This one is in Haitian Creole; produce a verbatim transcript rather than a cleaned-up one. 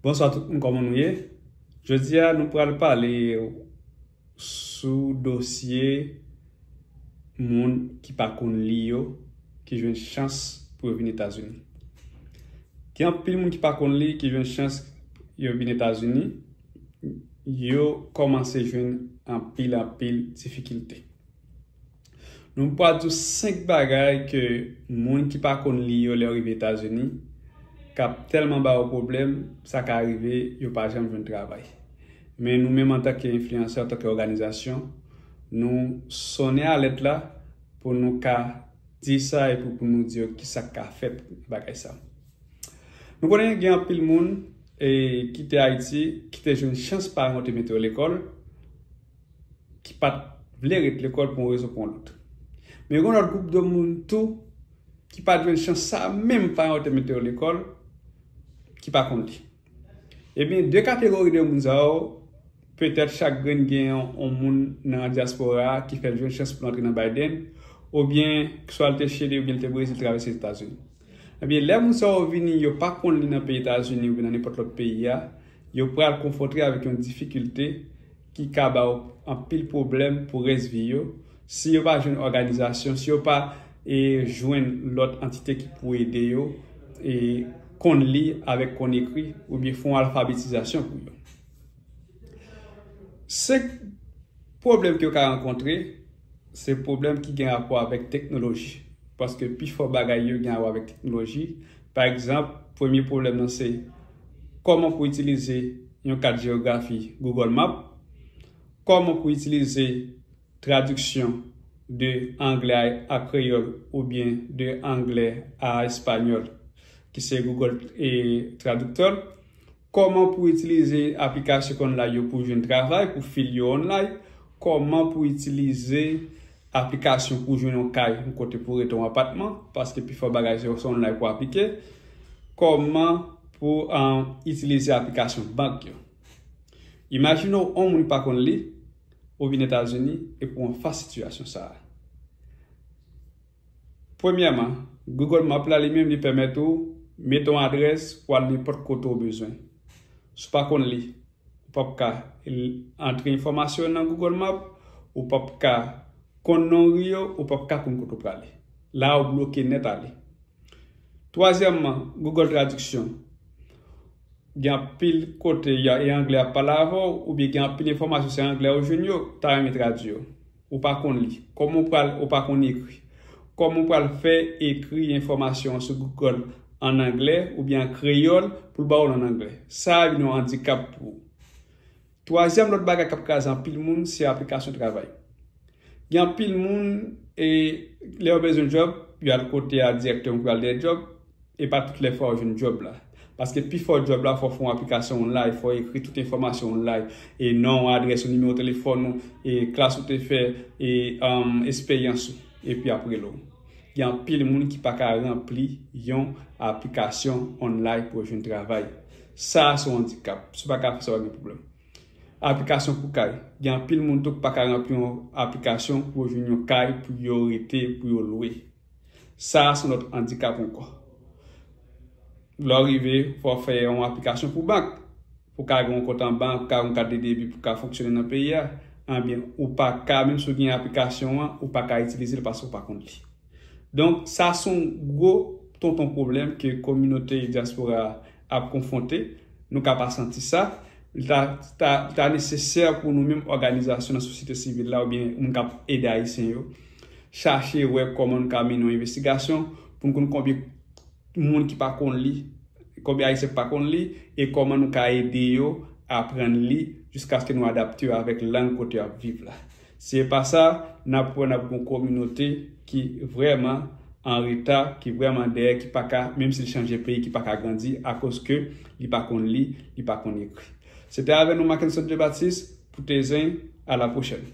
Bonswa tout moun, kòman nou ye? Jodi a, nou pral pale sou dosye moun ki pa konn li yo, ki jwenn chans pou yo vin Etazini. Gen anpil moun ki pa konn li, ki jwenn chans yo vin Etazini, yo kòmanse jwenn anpil, anpil difikilte. Nou pral di w senk bagay ke moun ki pa konn li yo lè yo rive Etazini, k ap tèlman ba yo pwoblèm, sa ka rive yo pa janm jwenn travay. Men nou menm antanke enfliyansè, antanke òganizasyon, nou sonnen alèt la pou nou ka di sa epi pou nou di yo kisa k ka fèt bagay sa. Nou konnen gen anpil moun, e, ki te Ayiti, ki te jwenn chans paran yo te mete yo lekòl, ki pa t vle ret lekòl pou yon rezon pou yon lòt. Men gen yon lòt gwoup de moun tou ki pa t jwenn chans sa menm paran yo te mete yo lekòl, ki pa konn li. Ebyen, de kategori de moun sa yo, petèt chak grenn gen yon, yon moun nan dyaspora a ki fè l jwenn chans pou l antre nan Biden, oubyen swa l te Chili oubyen l te Brezil travèse Etazini. Ebyen, lè moun sa yo vini, yo pa konn li nan peyi Etazini oubyen nan nenpòt lòt peyi a, yo pral konfwonte avèk yon difikilte ki ka ba yo anpil pwoblèm pou rès vi yo, si yo pa jwenn òganizasyon, si yo pa, e, jwenn lòt antite ki pou ede yo, e, konn li avèk konn ekri, oubyen fè yon alfabetizasyon pou yo. Senk pwoblèm ke yo ka rankontre, se pwoblèm ki gen rapò avèk teknoloji. Paske pifò bagay yo gen rapò avèk teknoloji. Pa egzanp, premye pwoblèm nan se kòman pou itilize yon kat jewografi Google Map, kòman pou itilize tradiksyon de anglè a, a kreyòl oubyen de anglè a espanyòl, ki se Google, e, Traductor, kòman pou itilize aplikasyon ki online yo pou jwenn travay, pou fil yo online, kòman pou itilize aplikasyon pou jwenn yon kay, yon kote pou rete, yon apatman, paske pifò bagay se, se online pou aplike, kòman pou, um, itilize aplikasyon bank yo. Imajine w yon moun pa konn li, ou vin Etazini epi w anfas sitiyasyon sa a. Premyèman, Google Map la li menm li pèmèt ou mete yon adrès pou al nenpòt kote w bezwen. Si w pa konn li, ou p ap ka l-, antre enfòmasyon nan Google Map, ou p ap ka konn non ri yo, ou p ap ka konn kote w prale. La ou bloke nèt ale. Twazyèmman, Google Tradiksyon. Gen anpil kote y a, e anglè ap pale avè w, oubyen gen anpil enfòmasyon se anglè ou jwenn yo, ta renmen tradui yo. Ou pa konn li. Kòman w pral, ou pa konn ekri. Kòman w pral fè ekri enfòmasyon an sou Google an anglè oubyen an kreyòl pou l ba w l an anglè? Sa a vin yon andikap pou ou. Twazyèm lòt bagay k ap kraze anpil moun, se aplikasyon travay. Gen anpil moun, e, lè yo bezwen djòb, yo al kote a dirèkteman pou y al dèyè djòb, e pa tout lè fwa yo jwenn djòb la. Paske pifò djòb la, fò w fè yon aplikasyon online, fò w ekri tout enfòmasyon online, e non w, adrès ou, nimewo telefòn ou, e klas ou te fè, e, um, esperyans ou, epi ap rele w. Gen anpil moun ki pa ka ranpli yon aplikasyon online pou yo jwenn travay. Sa a se yon andikap. Si w pa ka fè sa, w ap gen pwoblèm. Aplikasyon pou kay. Gen anpil moun tou ki pa ka ranpli yon aplikasyon pou yo jwenn yon kay pou yo rete, pou yo lwe. Sa a se yon lòt andikap ankò. Lè w rive, fò w fè yon aplikasyon pou bank, pou w ka gen yon kont an bank, pou w ka gen yon kat de debi, pou w ka fonksyone nan peyi a. Ebyen, ou pa ka, menm si w gen aplikasyon an, ou pa ka itilize l paske w pa konn li. Donk, sa se yon gwo tonton pwoblèm ke kominote dyaspora a ap konfwonte. Nou ka pa santi sa. Li ta, ta, ta nesesè pou nou menm òganizasyon nan sosyete sivil la oubyen moun k ap ede Ayisyen yo chache wè kòman nou ka mennen yon envestigasyon pou nou konn konbyen moun ki pa konn li, konbyen Ayisyen ki pa konn li, e kòman nou ka ede yo aprann li jiskaske nou adapte yo avèk lang kote y ap viv la. Si se pa sa, n ap wè n ap gen yon kominote ki vrèman an reta, ki vrèman dèyè, ki pa ka, menm si l chanje peyi, ki pa ka grandi akoz ke li pa konn li, li pa konn ekri. Se te avè nou Mackenson Jean Baptiste pou Te Zen. À la prochaine.